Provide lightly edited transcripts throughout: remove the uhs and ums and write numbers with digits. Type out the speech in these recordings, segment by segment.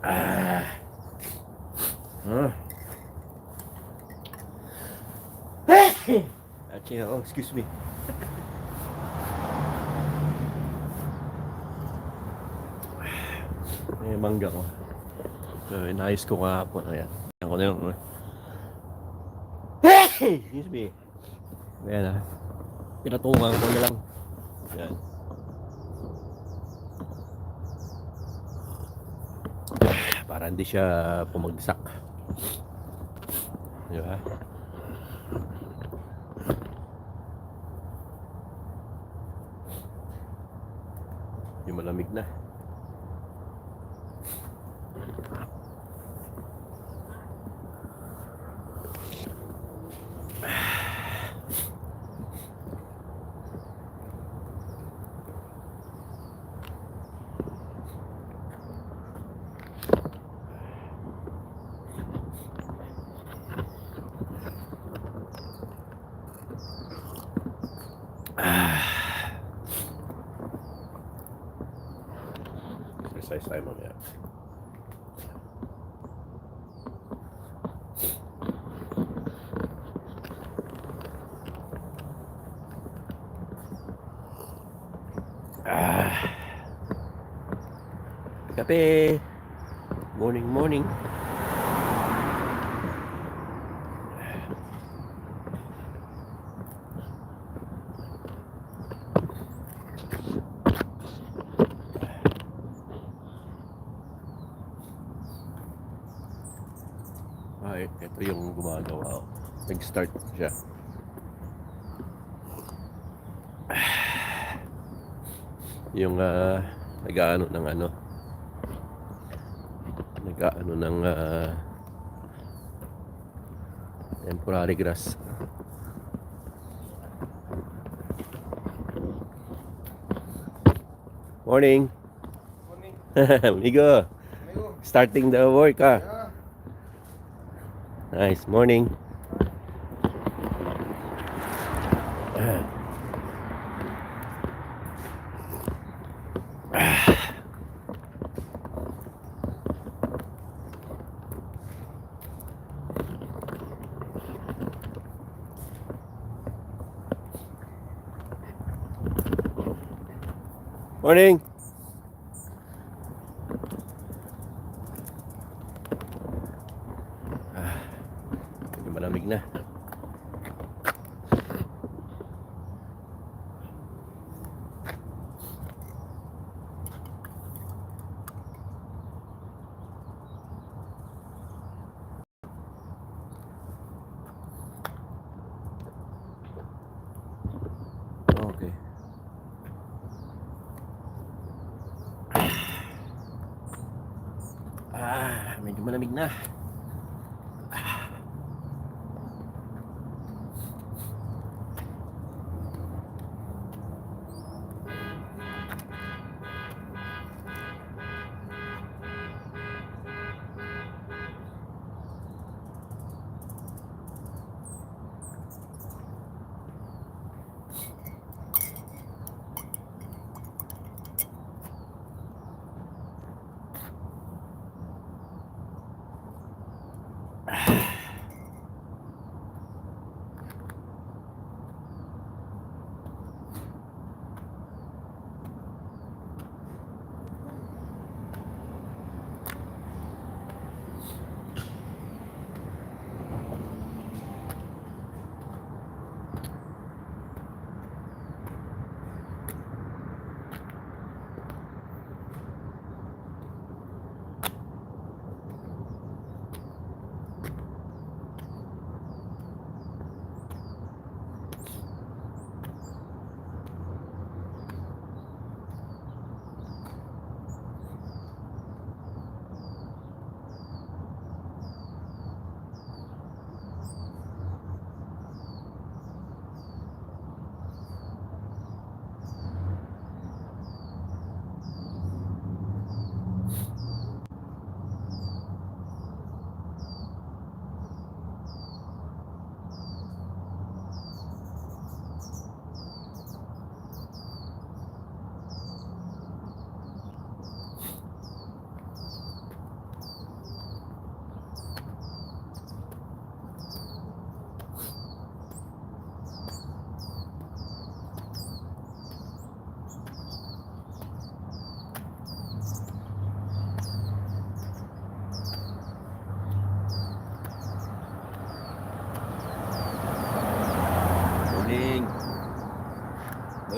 Ah. Huh? Actually, oh, excuse me. May mangga ko. So, inayos ko kahapon. Ayan. Ayan ko na yung... Excuse me. Ayan ah. Pinatungan ko na lang. Ayan. Para hindi siya pumagsak. Di ba? Yung malamig na. Exercise tayo mamaya. Kape. Morning, morning. Ay, ito yung gumagawa. Nag-start siya. Yung nag-aano ng ano. Nag-aano ng temporary grass. Morning. Morning. Amigo. Amigo. Starting the work ah. Yeah. Nice. Morning. Morning. Malamig na. Okay. Medyo malamig na.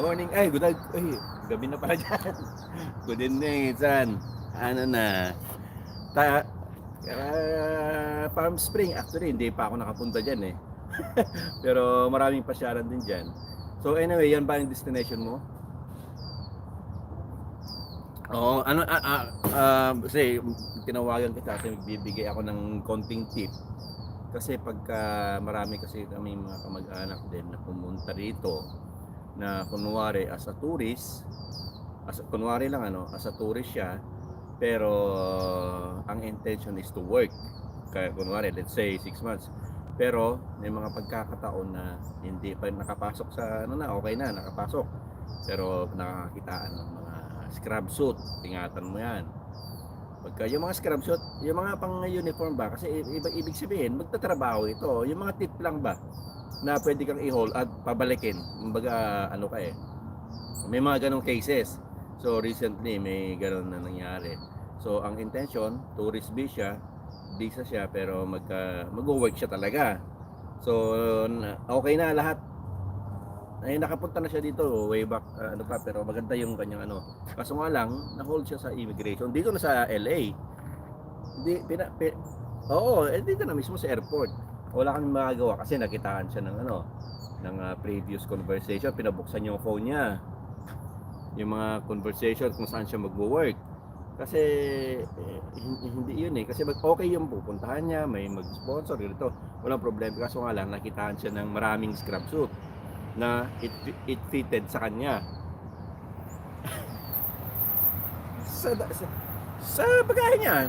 morning. Ay, gabi na pala dyan. Good evening, son. Ano na? Ta Palm Spring. Actually, hindi pa ako nakapunta dyan eh. Pero maraming pasyalan din dyan. So anyway, yan ba yung destination mo? Oo, kasi tinawagan kita kasi bibigay ako ng konting tip. Kasi pagka marami kasi kami mga kamag-anak din na pumunta dito na kunwari as a tourist, kunwari lang as a tourist siya, pero ang intention is to work. Kaya kunwari, let's say 6 months. Pero may mga pagkakataon na hindi pa nakapasok sa okay na, nakapasok. Pero nakakakitaan ng mga scrub suit, ingatan mo yan. Pagka yung mga scrub suit, yung mga pang uniform ba, kasi ibig sabihin, magtatrabaho ito. Yung mga tip lang ba, na pwede kang i-hold at pabalikin. Kumbaga, may mga ganong cases. So recently, may ganon na nangyari. So ang intention, tourist visa siya, pero mag-work siya talaga. So okay na lahat. Ay, nakapunta na siya dito way back pero maganda yung kanyang kaso nga lang na-hold siya sa immigration dito na sa LA. Dito na mismo sa airport. Wala kang magagawa kasi nakitaan siya ng previous conversation, pinabuksan yung phone niya, yung mga conversation kung saan siya magwo-work. Kasi hindi yun kasi okay yung pupuntahan niya, may mag-sponsor dito, walang problema. Kaso nga lang nakitaan siya ng maraming scrub suit na it fitted sa kanya. sa bagahe niya.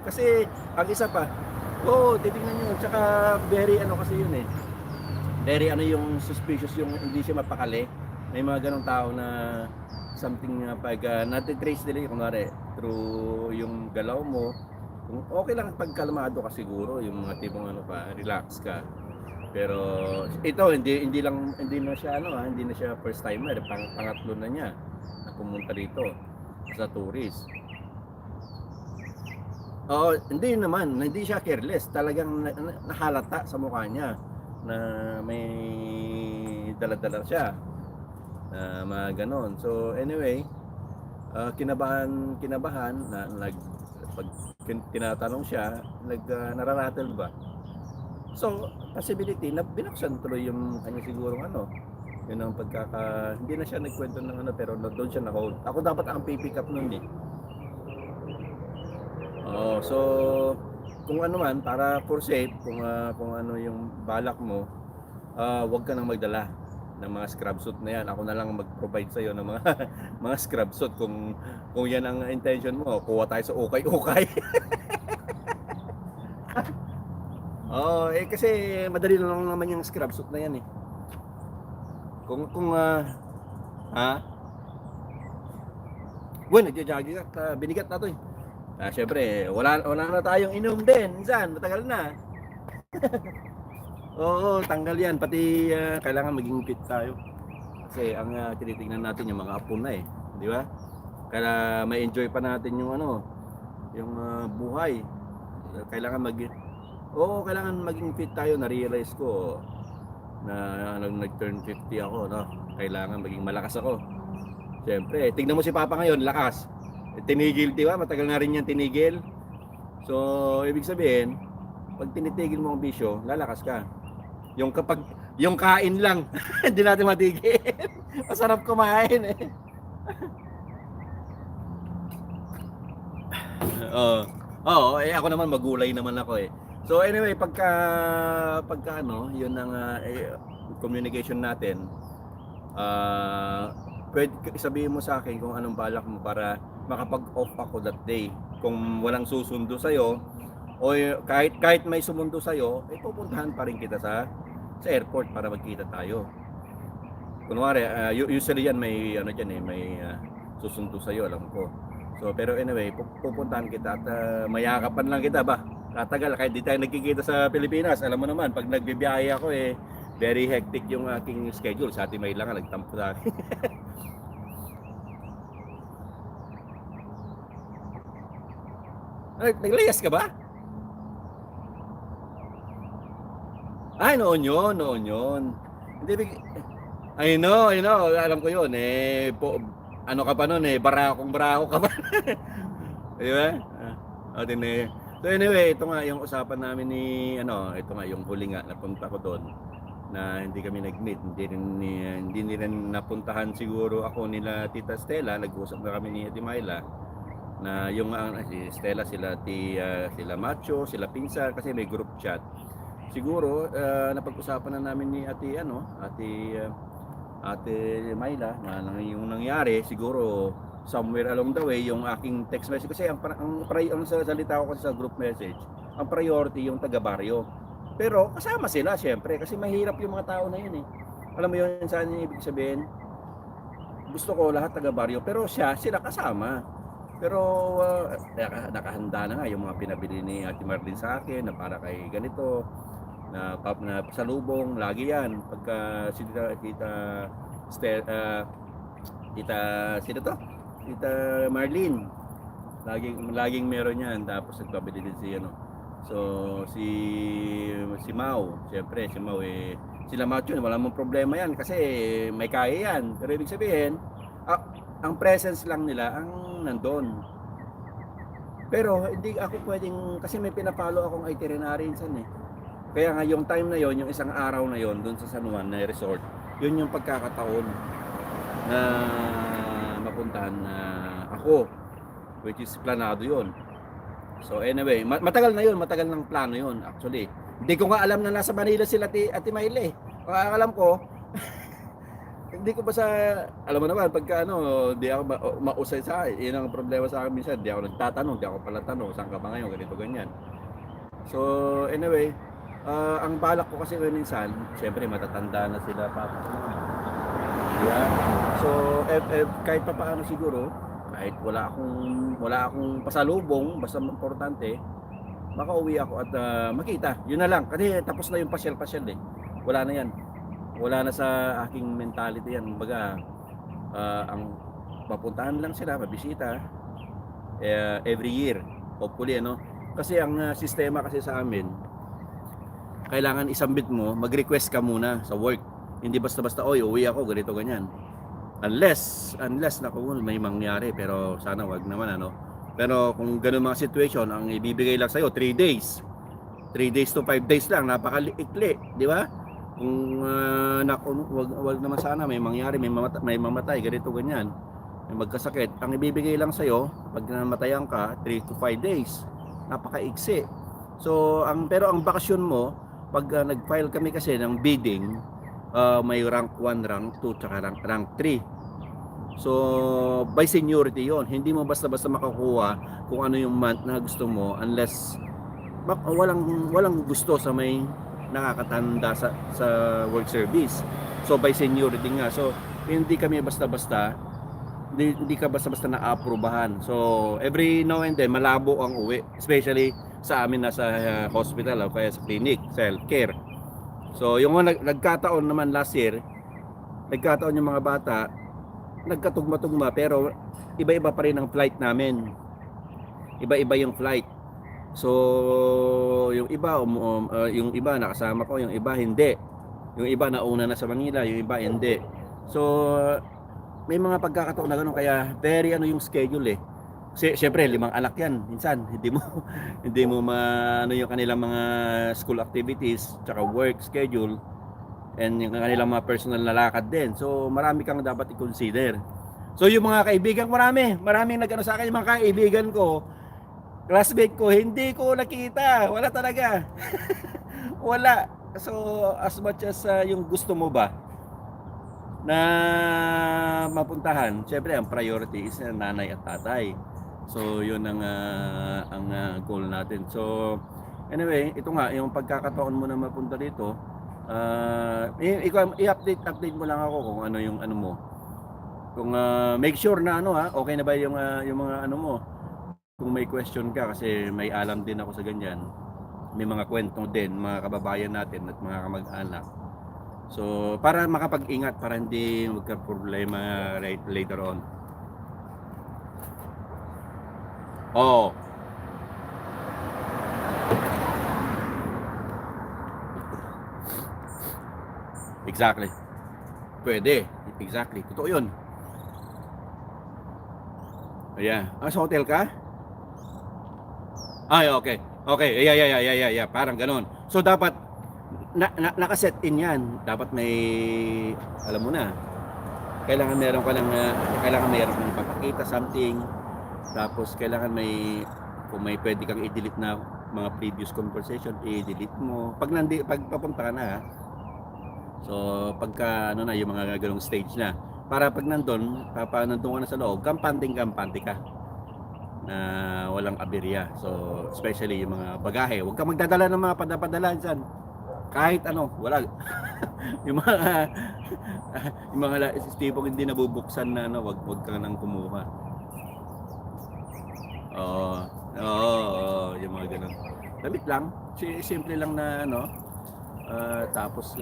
Kasi ang isa pa, titignan niyo, tsaka very kasi yun very yung suspicious, yung hindi siya mapakali. May mga ganong tao na something pag natitrace nila yung kunwari through yung galaw mo, okay lang pag kalmado ka siguro, yung mga tipong relax ka. Pero ito hindi na siya hindi na siya first timer, pangatlo na niya na pumunta dito sa tourist. Hindi siya careless, talagang nahalata sa mukha niya na may dala-dala siya na mga ganon. So anyway, kinabahan na pag tinatanong siya, nararattle ba? So, possibility na binuksan tuloy yung kanya siguro yun ang hindi na siya nagkwento ng pero doon siya na-hold. Ako dapat ang pipick up nun so kung man para for safe, kung yung balak mo, wag ka nang magdala ng mga scrub suit na yan. Ako na lang mag-provide sa iyo ng mga mga scrub suit kung yan ang intention mo. Kuha tayo sa ukay-ukay. Kasi madali lang naman yung scrub suit na yan Bueno, nagja-jogging at binigat na to syempre, wala na tayong inom din. Minsan, matagal na. Oo, tanggal yan. Pati kailangan maging fit tayo. Kasi ang tinitingnan natin yung mga apo na di ba? Kaya may enjoy pa natin yung yung buhay. Kailangan maging fit tayo. Na-realize ko na nag-turn 50 ako, kailangan maging malakas ako. Siyempre, tingnan mo si Papa ngayon, lakas. Tinigil, di ba? Matagal na rin yan tinigil. So, ibig sabihin, pag tinitigil mo ang bisyo, lalakas ka. Yung kain lang, hindi natin matigil. Masarap kumain ako naman magulay naman ako So anyway, pagka yun ang communication natin. Pwede sabihin mo sa akin kung anong balak mo para makapag-off ako that day. Kung walang susundo sa'yo, o kahit may sumundo sa'yo, pupuntahan pa rin kita sa airport para magkita tayo. Kunwari, usually yan may may susundo sa'yo, alam ko. So pero anyway, pupuntahan kita at mayakapan lang kita ba? Tatagal kahit di tayo nagkikita sa Pilipinas. Alam mo naman, pag nagbibiyahe ako very hectic yung aking schedule. Sa May lang nagtampo sa akin. Naglayas ka ba? Ay, noon yun. Hindi, I know, alam ko yun. Ano ka pa nun barako ka pa. Di ba? So anyway, ito nga yung usapan namin ito nga yung huli nga, napunta ko doon na hindi kami nag-meet, hindi rin napuntahan siguro ako nila Tita Stella, nag-usap na kami ni Ate Myla na yung si Stella, sila Macho, sila Pinsan kasi may group chat. Siguro napag-usapan na namin ni Ate Myla na yung nangyari siguro somewhere along the way yung aking text message kasi ang salita ko kasi sa group message, ang priority yung taga-baryo. Pero kasama sila syempre kasi mahirap yung mga tao na yun Alam mo yun, saan yung ibig sabihin? Gusto ko lahat taga-baryo pero sila kasama. Pero nakahanda na nga yung mga pinabili ni Ate Marlene sa akin na para kay ganito na pasalubong, lagi yan pagka Tita Marlene laging meron yan, tapos nagbabili din si Mau, syempre si Mau sila Macho, wala mong problema yan kasi may kaya yan, pero ibig sabihin ang presence lang nila ang nandun. Pero hindi ako pwedeng, kasi may pinapalo akong itinerary insan kaya nga yung time na yon, yung isang araw na yon doon sa San Juan na resort, yun yung pagkakataon na mapuntahan na ako, which is planado yon. So anyway, matagal ng plano yon actually. Hindi ko nga alam na nasa Manila sila Ate Myla Kung alam ko, hindi ko ba alam mo naman pagka di ako mausay sa akin. Yun ang problema sa akin minsan, di ako nagtatanong, di ako pala tanong, saan ka ba ngayon, ganito ganyan. So anyway, ang balak ko kasi minsan, syempre matatanda na sila papa. Yeah. So kahit pa paano siguro, kahit wala akong pasalubong, basta importante makauwi ako at makita. Yun na lang, kasi tapos na yung pasyal-pasyal wala na yan, wala na sa aking mentality yan. Kumbaga ang papuntahan lang sila, mabisita every year hopefully kasi ang sistema kasi sa amin, kailangan isambit mo, mag-request ka muna sa work, hindi basta-basta uwi ako ganito ganyan. Unless na kung may mangyari, pero sana wag naman Pero kung gano'n mga situation, ang ibibigay lang sa'yo 3 days to 5 days lang, napakaliikli, di ba? Kung wag naman sana may mangyari, may mamatay, ganito ganyan, may magkasakit, ang ibibigay lang sa'yo pag namatayan ka 3 to 5 days, napakaiksi. So pero ang bakasyon mo pag nag-file kami kasi ng bidding, may rank 1, rank 2, tsaka rank 3. So by seniority yon, hindi mo basta-basta makakuha kung ano yung month na gusto mo unless walang gusto sa may nakakatanda sa work service. So by seniority nga, so hindi kami basta-basta, hindi ka basta-basta na-aprobahan. So every now and then malabo ang uwi, especially sa amin nasa hospital o kaya sa clinic, sa healthcare. So yung nagkataon naman last year, nagkataon yung mga bata nagkatugma-tugma, pero iba-iba pa rin ang flight namin. Iba-iba yung flight. So yung iba nakasama ko, yung iba hindi. Yung iba nauna na sa Manila, yung iba hindi. So may mga pagkakataon na gano'n, kaya very yung schedule Kasi syempre 5 anak yan, minsan hindi mo yung kanilang mga school activities, tsaka work schedule, and yung kanilang mga personal na lakad din. So marami kang dapat i-consider. So yung mga kaibigan, maraming sa akin, yung mga kaibigan ko, classmate ko, hindi ko nakita, wala talaga. Wala. So as much as yung gusto mo ba na mapuntahan, syempre ang priority is nanay at tatay. So yun ang goal natin. So anyway, ito nga yung pagkakataon mo na mapunta dito, i-update mo lang ako kung ano yung mo. Kung make sure na okay na ba yung mga mo. Kung may question ka, kasi may alam din ako sa ganyan. May mga kwento din mga kababayan natin at mga kamag-anak. So para makapag-ingat, para hindi magka-problema later on. Oh. Exactly. Pwede. Exactly. Totoo yun. Ayan. Sa hotel ka? Ay, okay. Okay. Yeah. Parang ganon. So, dapat, nakaset in yan. Dapat may, alam mo na, kailangan meron ka lang, kailangan meron kang papakita something. Tapos, kailangan may, kung may pwede kang i-delete na mga previous conversation, i-delete mo. Pag papunta ka na, ha? So, pagka, ano na, yung mga ganong stage na, para pag nandun ka na sa loob, kampante ka na walang aberya. So, especially yung mga bagahe. Huwag ka magdadala ng mga padala dyan. Kahit ano, wala. yung mga yung mga tipong hindi nabubuksan na ano, wag ka nang kumuha. Yung mga ganun. Damit lang. Simple lang na ano. Tapos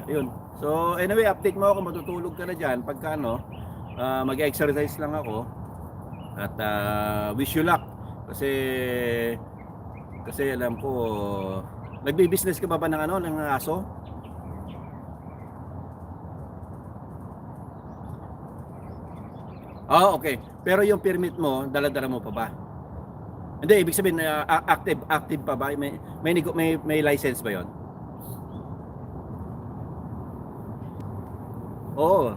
yun. So anyway, update mo ako, matutulog ka na diyan pagka ano, mag-exercise lang ako. At wish you luck kasi alam ko nagbi-business ka ba ng ano, ng aso? Okay. Pero yung permit mo, dala-dala mo pa ba? Hindi, ibig sabihin active pa ba? May license ba 'yon? Oo.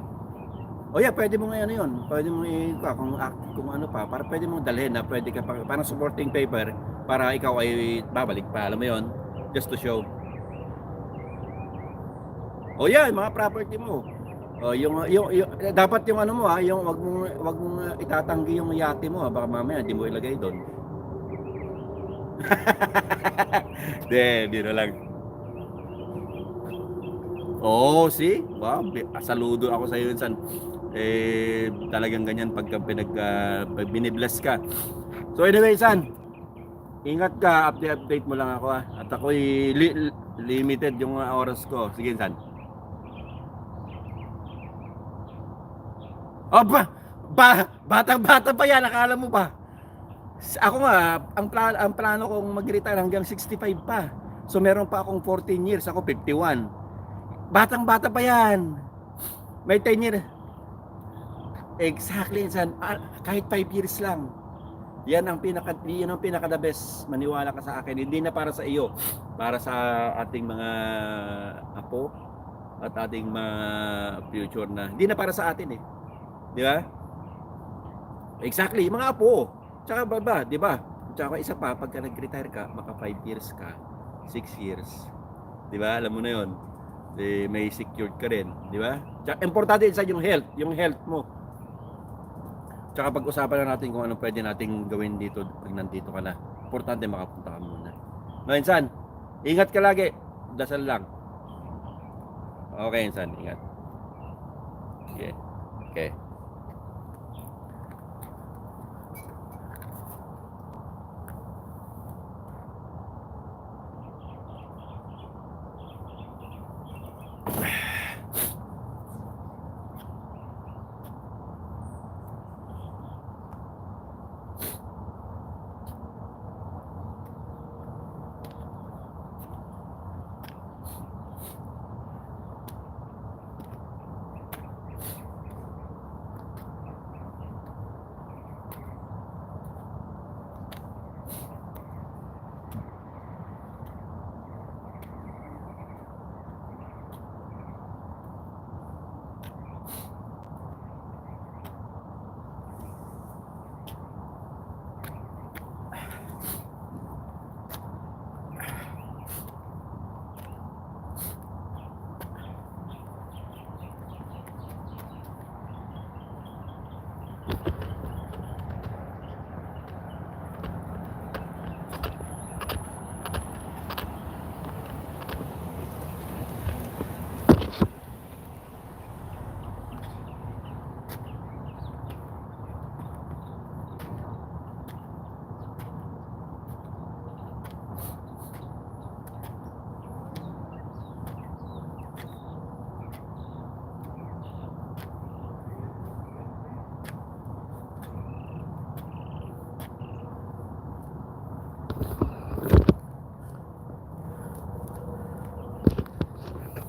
O yeah, pwede mo ngayon yun. Pwede mo kung ano pa, para pwede mo dalhin na pwede ka parang supporting paper para ikaw ay babalik pa, alam mo yon, just to show. O yeah, yung mga property mo. Yung dapat yung ano mo yung wag mong itatanggi yung yate mo baka mamaya di mo ilagay doon. Biro lang. See? Wow, saludo ako sa iyo, San. Talagang ganyan pagka binibless ka. So anyway, San, ingat ka, update mo lang ako at ako'y limited yung oras ko. Sige, San. Batang-bata pa yan, akala mo ba? Ako nga, ang plano kong mag-retire hanggang 65 pa. So meron pa akong 14 years, ako 51. Batang-bata pa yan. May 10 years. Exactly, San. Kahit 5 years lang. Yan ang pinaka the best. Maniwala ka sa akin. Hindi na para sa iyo, para sa ating mga apo at ating mga future na. Hindi na para sa atin eh. Di ba? Exactly, mga apo. Tsaka ba, di ba? Tsaka isa pa, pagka nag-retire ka, baka 5 years ka, 6 years. Di ba? Alam mo na 'yon. May secured ka rin, di ba? Tsaka importante sa yung health mo. Tsaka pag-usapan na natin kung anong pwede nating gawin dito pag nandito ka na. Importante makapunta ka muna. No, Insan, ingat ka lagi. Dasal lang. Okay, Insan, ingat. Okay.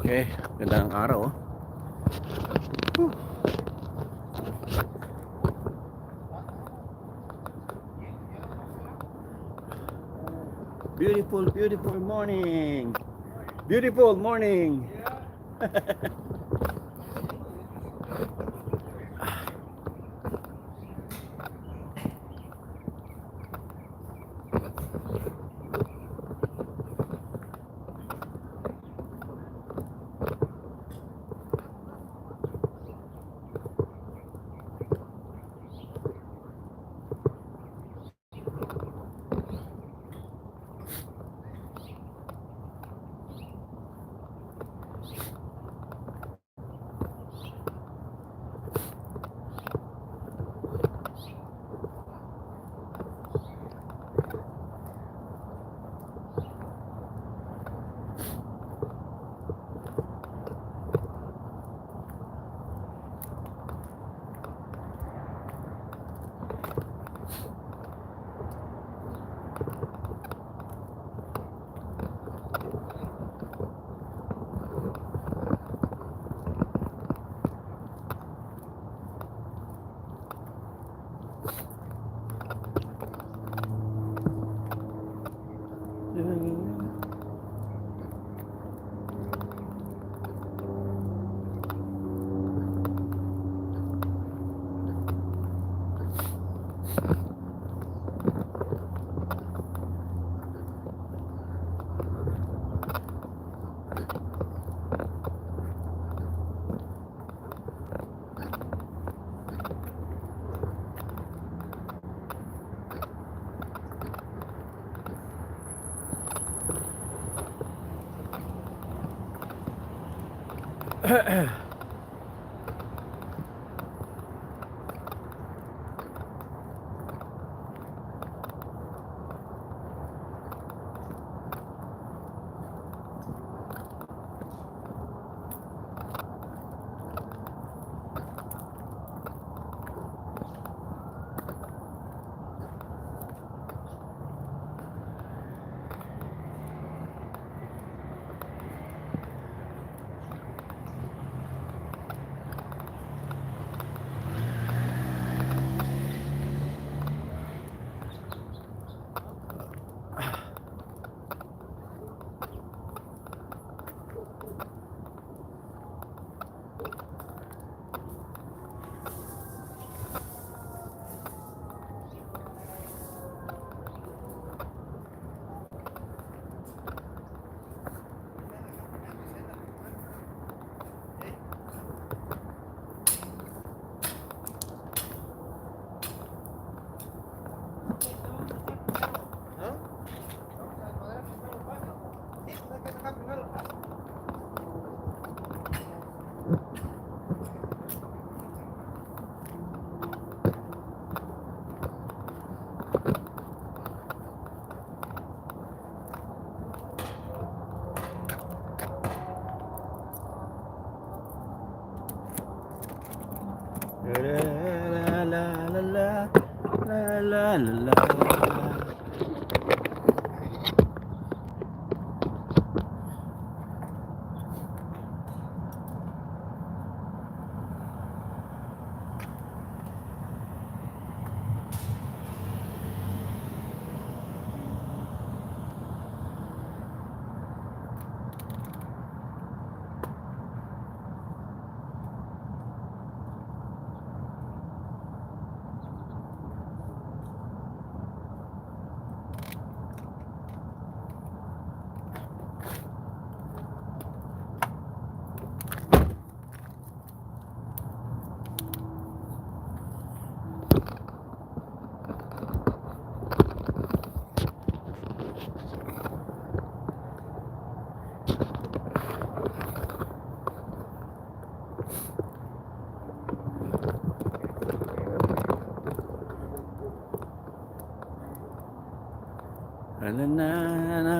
Okay, gandang araw. Beautiful, beautiful morning. Beautiful morning. La la la la la la la la.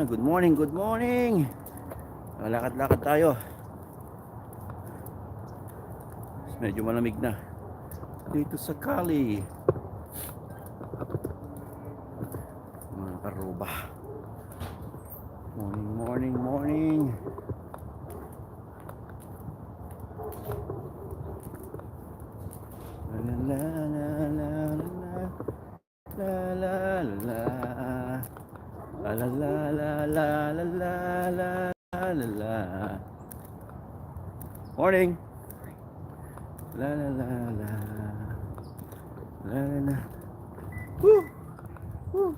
Good morning, good morning. Lakad-lakad tayo. Medyo malamig na dito sa Cali. Mga karuba. Morning, morning, morning. la la la la la la la la la la la la la la la la. Morning. La la la la la la la. Woo! Woo!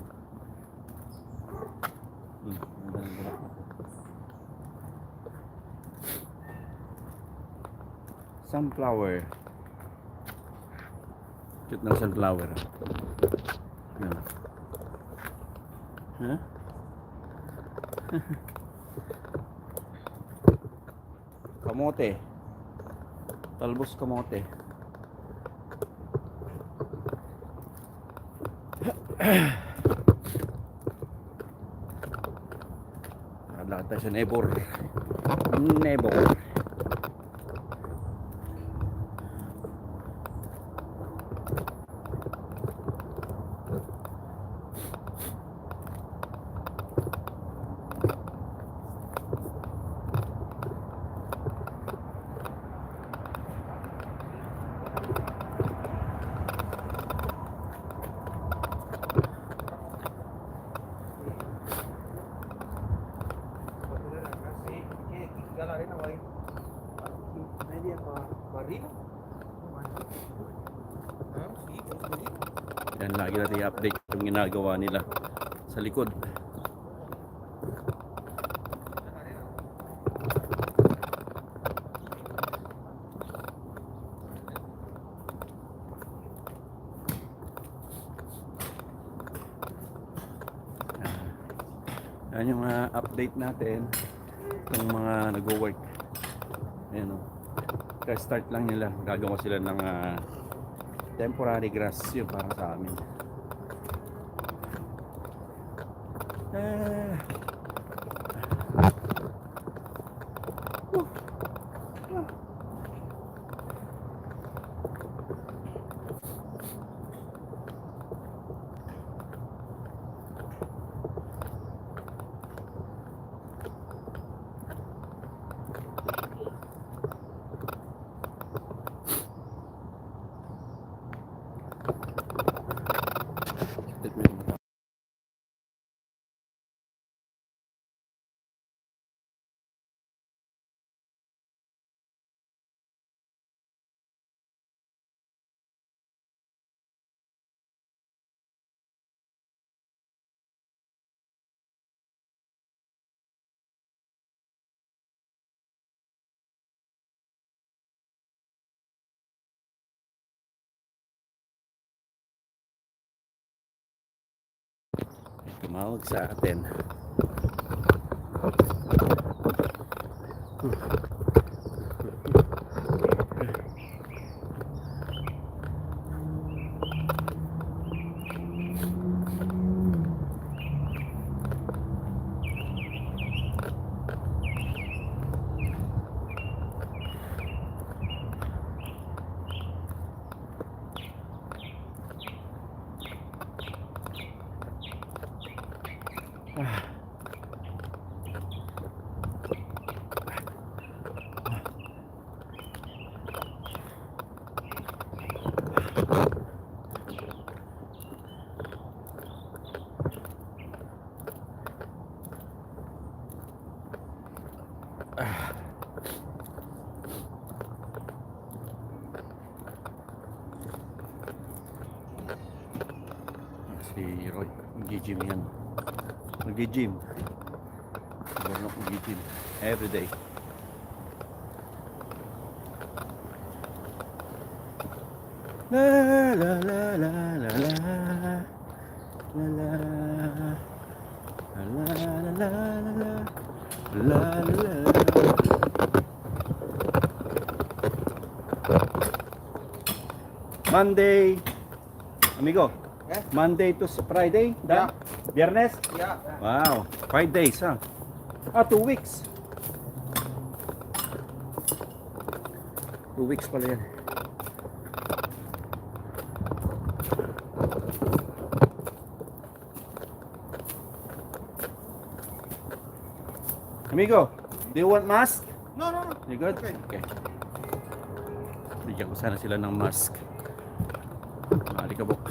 Sunflower. Cute ng sunflower. Yan. Huh? Kamote. Talbos kamote. Lakad tayo sa Nebor. Nebor. Yan, lagi natin i-update yung ginagawa nila sa likod. Yan yung update natin ng mga nag-work. Ayan o. Kaya start lang nila. Gagawa sila ng temporary grass yun para sa amin. Tumawag sa atin. Si Roy, mag-gym yan. Mag-gym. Mag-gym. Every day. La la la la la la la la la la la la. Monday, amigo. Yeah. Monday to Friday, Yeah. Viernes? Yeah. Wow, 5 days, ha? 2 weeks. 2 weeks pala yan. Amigo, do you want mask? No, no, no. You good? Okay. Okay. Bigyan ko sana sila ng mask. Alikabok.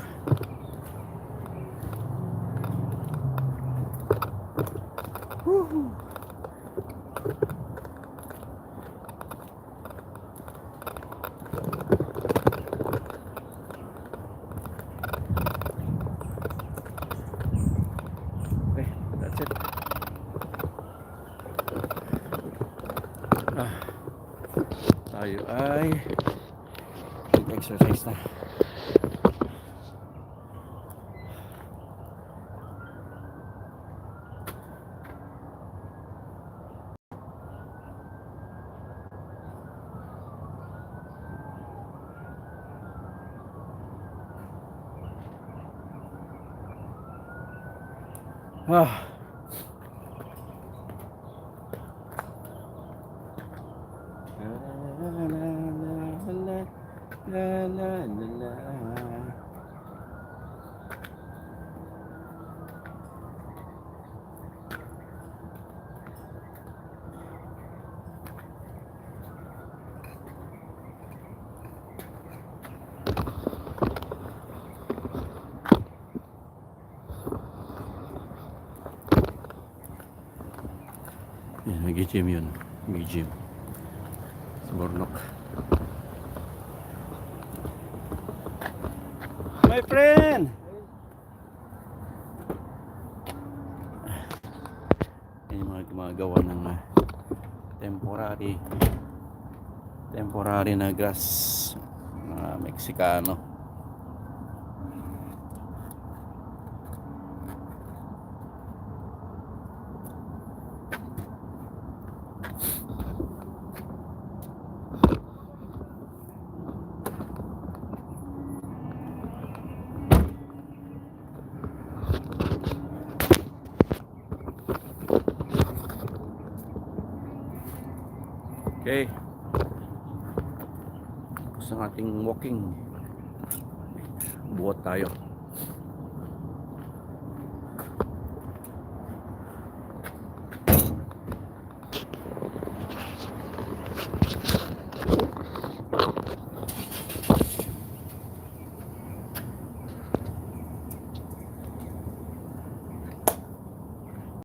Woohoo! Okay, that's it. Tayo ay mag-exercise na. Ah. La la la la. Yan, nag-gym yun. Nag-gym. Sa Bornok. My friend! Yan yung mga gumagawa ng temporary na grass, mga Meksikano. Okay. Tapos ang ating walking. Buhat tayo.